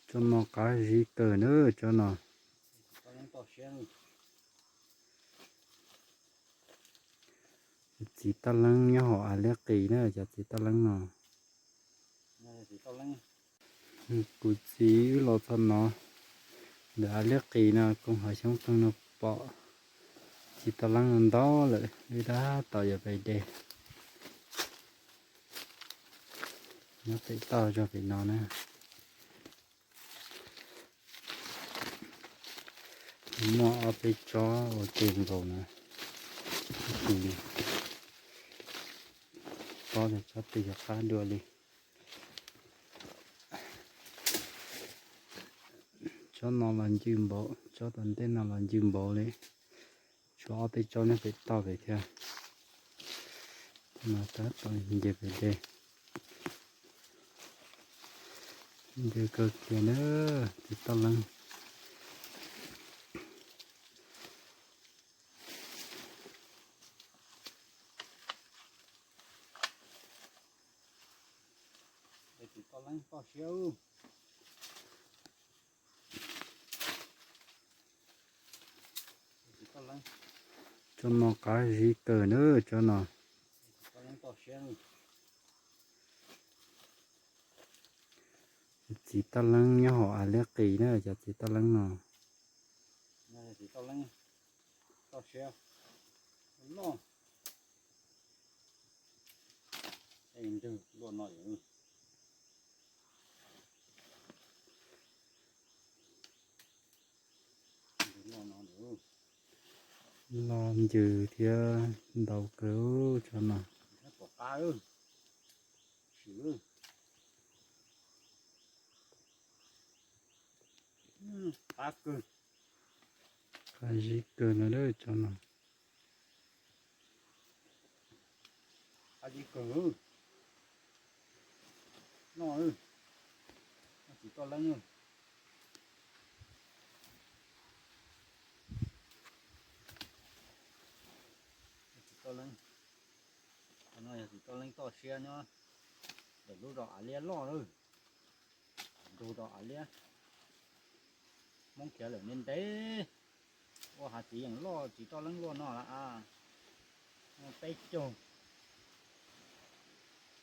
Tsob no qab zib kawg na, tsob no. Txiv toj leeb nyob hauv av liab qis na, cov txiv toj leeb no. Kuv txiv wb los txog no, ntawm av liab qis no, koog hav xyoob koog no pom txiv toj leeb no ntau lawm, wb tab tom yuav pais de. Nyob pem toj zog pem no na. Muaj ob peb tsob ua ke nkaus na. Tsob, tsob twg yog qab dua li. Tsob no los ncw npaum, tsob tom ntej no los ncw npaum li. Tshuav ob peb tsob nyob pem toj pem thiab. No tab tom nce pem dej. Ncw kawg kiag na, txiv toj leeb. Txiv toj leeb toj siab. Tsob no qab zib kawg na, tsob no. Txiv toj leeb nyob hauv av liab qis na, cov txiv toj leeb no. Txiv toj leeb toj siab loj. Ntws luaj no, ntws luaj no. Loj ncw thiab ntau kawg tsob no. Pom qab, sim, qab kawg. Qab zib kawg no, tsob no. Qab zib kawg. Noj, txiv toj leeb. Txiv toj leeb. Qhov no yog txiv toj leeb toj siab nyob ntawm lub zos Av Liab loj lawm. Ntug zos Av Liab. Hmoob khiav lawm ntev ntev, ua hav txiv yeem loj, txiv toj leeb luaj no lawm a. Muaj peb caug,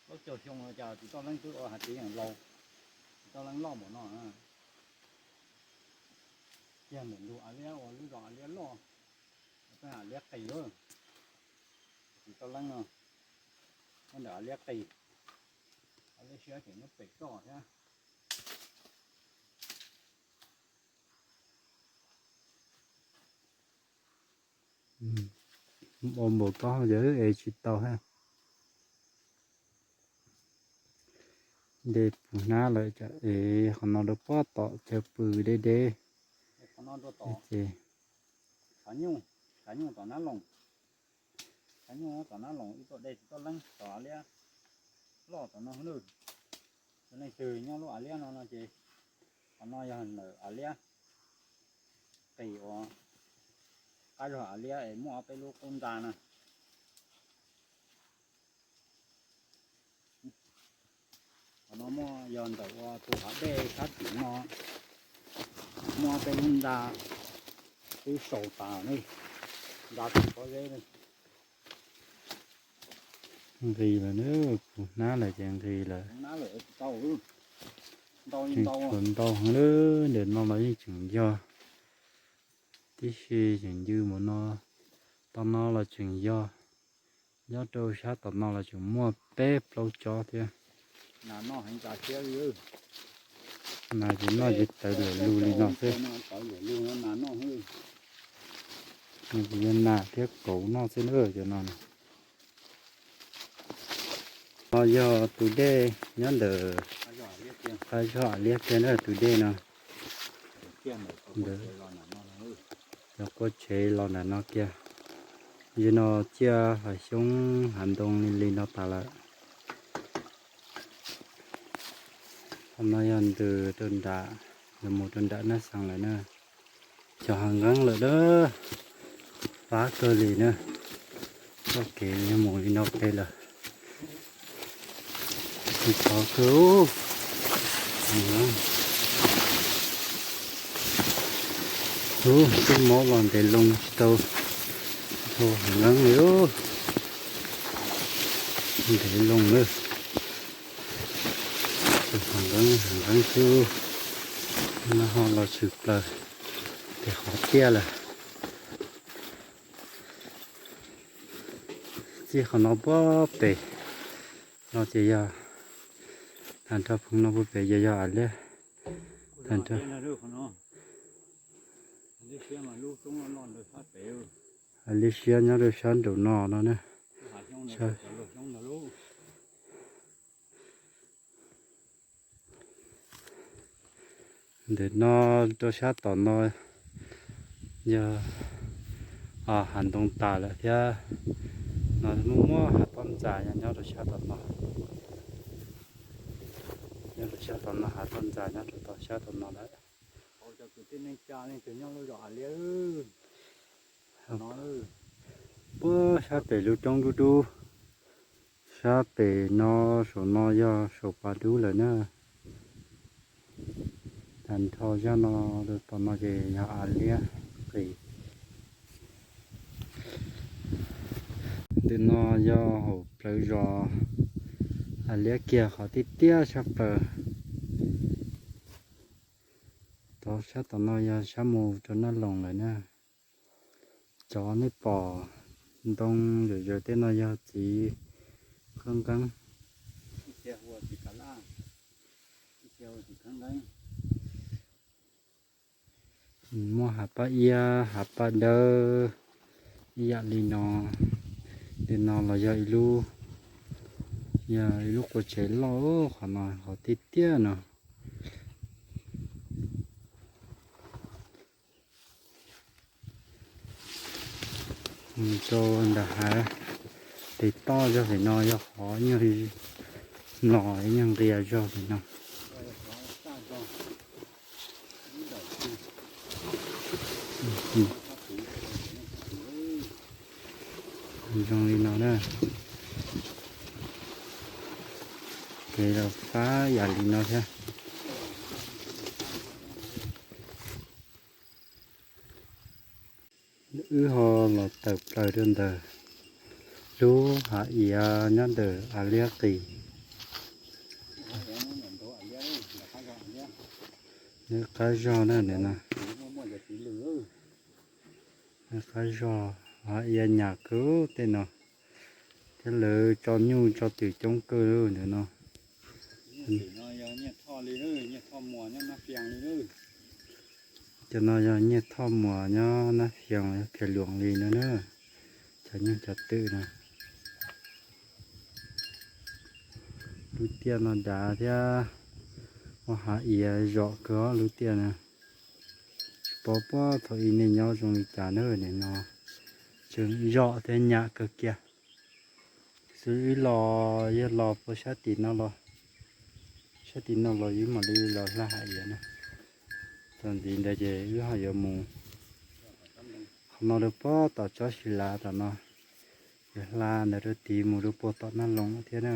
plaub caug xyoo los cas txiv toj leeb twb ua hav txiv yeem laus, txiv toj leeb loj npaum no. Kiag ntawm ntug Av Liab uas lub zos Av Liab loj, peb Av Liab qis lawm. Txiv toj leeb no, nyob ntawm Av Liab qis, Av Liab siab ces nyob pem toj thiab. Ua npaum ko yog wb ev tsis tau thiab. De puv hnab lawm, ev qhov no rau pob tom chaw pw deb deb. Ces tshav nyuj tom nab loos, tshav nyuj tom nab loos ib tuaj de txiv toj leeb tom Av Liab loj tom no lawm. Yog leej twg nyob lub Av Liab no no ces qhov no yog ntawm Av Liab qis uas qab zog Av Liab es muaj ob peb lub qub ntxa na. Qhov no muaj, yog ntawm ua tus hav dej sab tim no, muaj ob peb lub ntxa twb sau tas ne, ntxa tsis pob zeb ne. Nqis lawm na, puv hnab lawm ces nqis lawm. Tseem tshuav ntau heev lawm, ntawm no los yeej tseem yog tib si, tseem ncw mus no, tom no los tseem yog. Nyob rau sab tom no los tseem muaj peb plaub tsob thiab. Nas ces noj ces tawv luam lug li no xwb. Nws tsuas yog nas thiab kauv noj xwb na cov no. No yog tus dej nyob ntawm qab zog Av Liab kiag na tus dej no. Ntawm cov quaj tsev los ntawm no kiag. Yog no ciaj hav xyoob hav ntoo li li no tas lawm. Qhov no yog ntws rau nram, yuav mus rau nram Nab Xees lawm na. Cov hav nqeeb lawm na, fab kawg li na. Txoj kev yuav mus li no pem lawm. Tsis thov kawg, Ub, twb mob los ntev loo tsis tau dhau hav nqeeb li. Ntev loo lawm. Hav nqeeb, hav nqeeb xwb, no ho los tshwm plaws ces qhov tiaj lawm. Txij qhov no puag pem no ces yog, tag nrho phoov no puag pem ces yog av liab. Tag nrho av liab siab nyob rau sab nraum no no na. Ntawm no rau sab tom no yog hav ntoo tas lawm thiab. No muaj muaj hav toj ntxas nyob rau sab tom no. Nyob rau sab tom no, hav toj ntxas nyob rau tom sab tom no lawm. Puag sab pem lub roob dub dub, sab pem no, saum no yog saum pas dub lawm na. Tag nrho zaj no rau tom no ces yog av liab qis. Ntawm no yog hauv plawv zos, av liab kiag qhov tiaj tiaj sab plaws. Tod sab tom no yog sab mus rau Naj Loos lawm na. Cov nej pom ntoo zawm zawg tej no yog txiv khawb nqeeb. Muaj hav paj iab, hav paj dawb ib yam li no. Li no los yog ib lub, yog ib lub qua tsev loj, qhov no qhov tiaj tiaj no. Mus rau nram hav tes toj zog pem no yog qhov nyuag no, nyuag nqia zog pem no. Zoo li no na. Kev los fab yam li no thiab. Wb ho los tawm plaws rau ntawm lub hav iav nyob ntawm av liab qis. Nws qab zog na, nws no. Nws qab zog, hav iav nyam kawg tej no, thiab lawv tso nyuj tso twm coob kawg ntawm no. Cov no yog nyiaj thoj muas nyob Nab Fias li no na, cov nyuj cov twm no. Lub tiaj no dav thiab, ua hav iav zom kawg lub tiaj na. Tsis paub puag thaum ub nej nyob zoo li cas na, nim no tseem zom thiab nyam kawg kiag. Xwb wb los yog los puag sab tim no los, sab tim no los yus mam li los hla hav iav na. Txog ntxiv ntawd ces wb ho yuav mus qhov no rau puag tom tsob si lav tom no, yuav hla ntawd rau tid mus rau puag tom Naj Loos thiab na.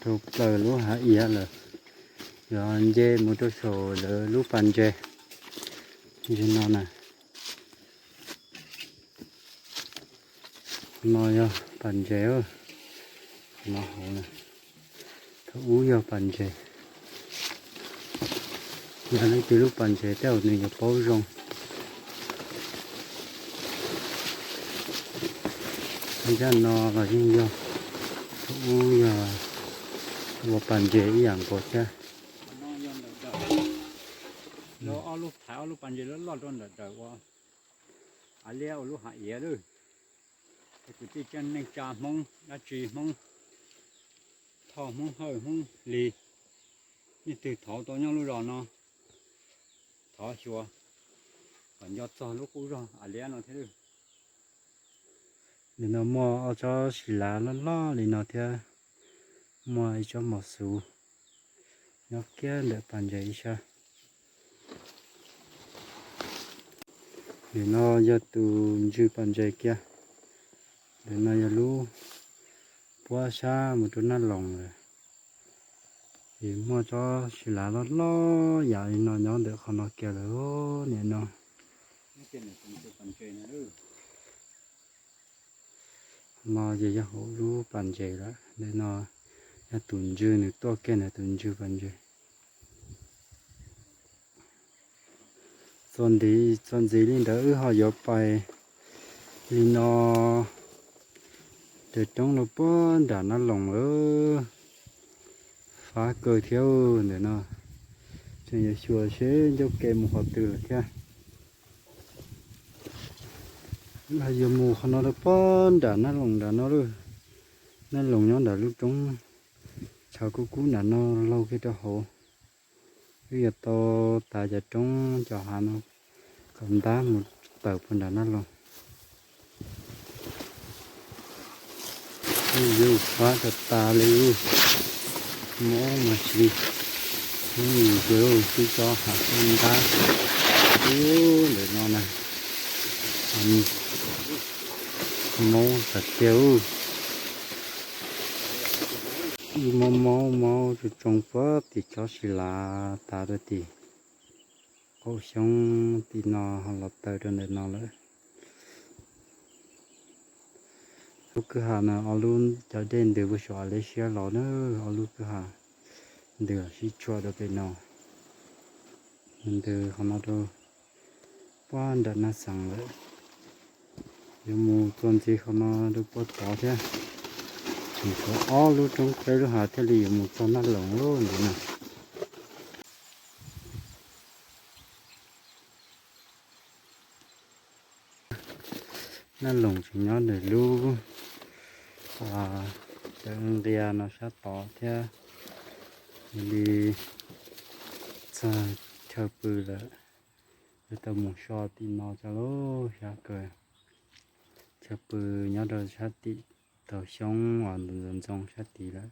Rau plaws lub hav iav lawm, yuav nce mus rau saum lawv lub pas ntses. Ntses no na. No yog pas ntses, no hauv na. Thaum ub yog pas ntses. Yog leej twg lub pas ntses tej zaum nws yuav paub zoo. Zaj no los yeej yog thaum ub yog ua pas ntses ib yam nkaus thiab. Lawv ob lub thaiv ob lub pas ntses loj loj rau ntawm ua av liab ua lub hav iav lawm. Es kwv tij tsev neej tsa Hmoob dab tsi, Hmoob Thoj, Hmoob Hawj, Hmoob Lis, leej twg thov tau nyob lub zos no, thov xyuas kom nco txog lub qub zog av liab no thiab. Nim no muaj ob tsob si lav loj loj li no thiab. Muaj ib tsob mos xuv nyob kiag ntawm pas ntses ib sab. Ntawm no yog tus ntswg pas ntses kiag. Ntawm no yog lub puab sab mus rau Naj Loos lawm. Ces muaj tsob si lav loj loj yam li no nyob ntawm qhov no kiag lawm nim no. No ces yog hauv lub pas ntses lawm. Ntawm no yog tus ntswg nws tuaj kiag ntawm tus ntswg pas ntses. Txuas ntxiv li ntawd wb ho yuav pais li no, raws roob no puag nram Naj Loos lawm. Fab kawg thiab ntawm no, tseem yuav xyuas seb ncauj ke mus qhov twg lawm thiab. Yuav mus qhov no rau puag nram Naj Loos nram no lawm. Naj Loos nyob nram lub roob tshav kub kub nram no laug kiag rau hauv. Wb yuav tau tav cov roob cov hav no kom ntab mus tawm puag nram Naj Loos. Yus fab tas tas li, mob mas tsis, mus ces tib tsob hav xab ntab ub ntawm no na, mob tas tiag. Ib mob mob mob tsoo tsoo puag tim tsob si lav tas rau tim qaum xyoob tim no ho los tawm rau ntawm no lawm. Lub kwj ha no ob lub cov dej ntws puag saum Alias siab los na, ob lub kwj ha ntws sib tshuam rau pem no, ntws qhov no rau puag nram Naj Xeev lawm. Yuav mus txuas ntxiv qhov no rau puag tod thiab. Tseem tshuav ob lub roob peb lub hav thiaj li yuav mus txog Naj Loos ntawm no. Naj Loos tseem nyob ntawm lub cawv nqia no sab tod thiab. Yog li txog chaw pw lawm, yuav tau mus so tim no tso lauj. Sab kawg, chaw pw nyob rau sab tim taug xyoob uas ntxoov ntxoo sab tid lawm.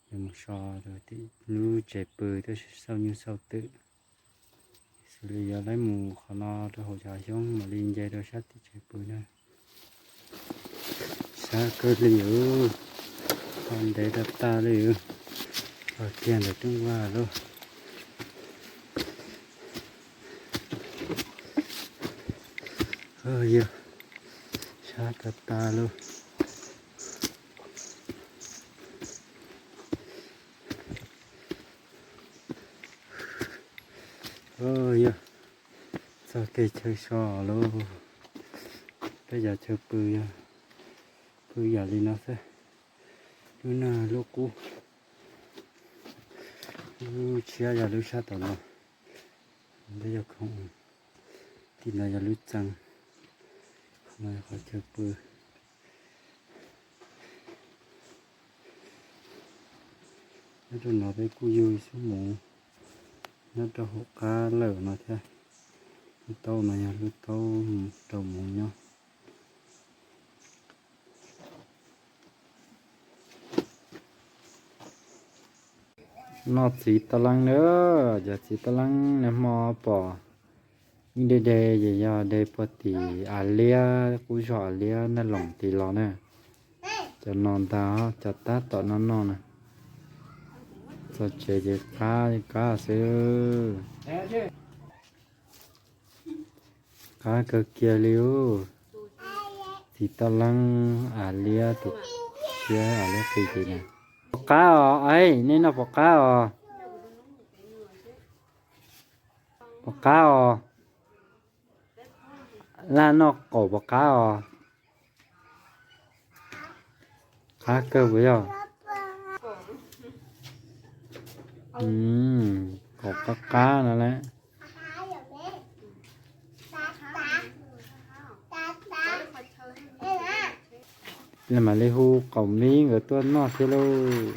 Yuav mus so rau tim lub tsev pw thiab xauj nyuj xauj twm. Xws li yuav laib mus qhov no rau hauv cov xyoob mam li nce rau sab tim tsev pw na. Sab kawg li, ho ntev tag tag li, ho kiag ntawm rooj vag lauj. Yog, sab tag tag lauj. Yog, txog kev chaw so lauj. Peb cov chaw pw yog pw yam li no xwb. Lub nag lub qub. Lub tshiab yog lub sab tom no. Peb yog khoom, tim no yog lub txee, qhov no yog qhov chaw pw. Nyob rau no peb kuj yug xub mus nyob rau hauv qab lawm no thiab. Lub taub no yog lub taub rau mus nyob. Noj txiv toj leeb na, cov txiv toj leeb nag hmo pom yeej de de ces yog de puag tim Av Liab, qub zog Av Liab Naj Loos tid los na. Cov no ntag, cov tab tom noj noj na. Txog tsev ces qab qab xwb. Qab kawg kiag li ub. Txiv toj leeb Av Liab tus tshiab Av Liab qis ces na. Puas qab os, nej noj puas qab os? Puas qab os? Laj noj qaum puas qab os? Qab kawg puas yog? Qaum qab qab no las. Mam li hu qaum mib nkawd tuaj noj thiab lauj.